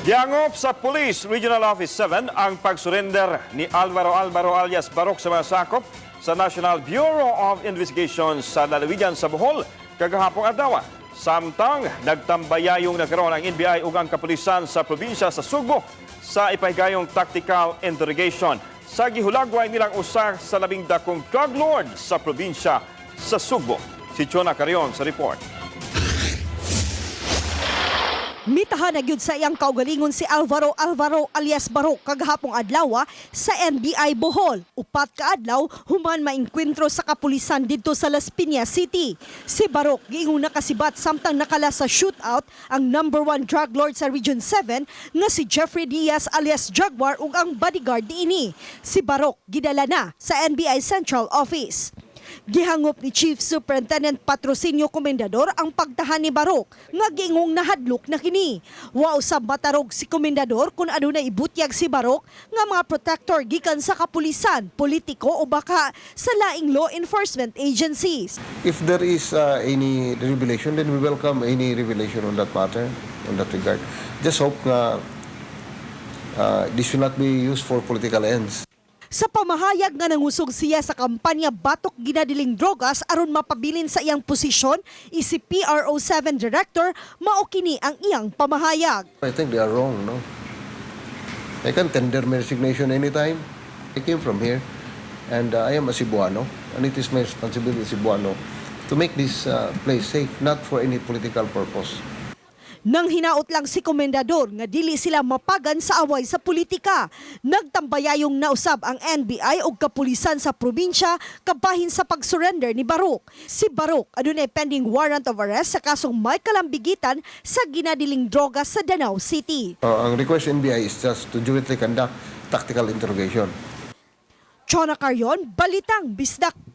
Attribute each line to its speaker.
Speaker 1: Gihangop sa Police Regional Office 7 ang pagsurrender ni Alvaro Alvaro alias Barok sa mga sakop sa National Bureau of Investigation sa lalawigan sa Bohol kagahapong adlaw. Samtang nagtambayayong nagkaroon ang NBI ug ang kapulisan sa probinsya sa Sugbo sa ipahigayong tactical interrogation sa gihulagway nilang usa sa labing dakong drug lord sa probinsya sa Sugbo. Si Chona Carion sa report.
Speaker 2: Mitahan na gyud sa iyang kaugalingon si Alvaro Alvaro alias Barok kagahapong adlaw sa NBI Bohol. 4 ka adlaw human maengkwentro sa kapulisan didto sa Las Piñas City. Si Barok giingong nakasibat samtang nakala sa shootout ang number one drug lord sa Region 7 nga si Jeffrey Diaz alias Jaguar ug ang bodyguard niini. Si Barok gidala na sa NBI Central Office. Gihangop ni Chief Superintendent Patrocinio Comendador ang pagtahan ni Barok nga giingong nahadlok na kini. Wa usab matarog si Comendador kung adunay ibutyag si Barok nga mga protector gikan sa kapulisan, politiko o baka sa laing law enforcement agencies.
Speaker 3: If there is any revelation, then we welcome any revelation on that matter, on that regard. Just hope nga this will not be used for political ends.
Speaker 2: Sa pamahayag nga nangusog siya sa kampanya batok ginadiling drogas aron mapabilin sa iyang posisyon isip PRO 7 Director, mao kini ang iyang pamahayag.
Speaker 3: I think they are wrong, no? I can tender my resignation anytime. I came from here, and I am a Cebuano, and it is my responsibility as Cebuano to make this place safe, not for any political purpose.
Speaker 2: Nang hinaot lang si Komendador nga dili sila mapagan sa away sa politika. Nagtambayayong nausab ang NBI ug kapulisan sa probinsya kabahin sa pag-surrender ni Barok. Si Barok adunay pending warrant of arrest sa kasong may kalambigitan sa ginadiling droga sa Danao City.
Speaker 3: Ang request NBI is just to jointly conduct tactical interrogation.
Speaker 2: Chona Carion, Balitang Bisdak.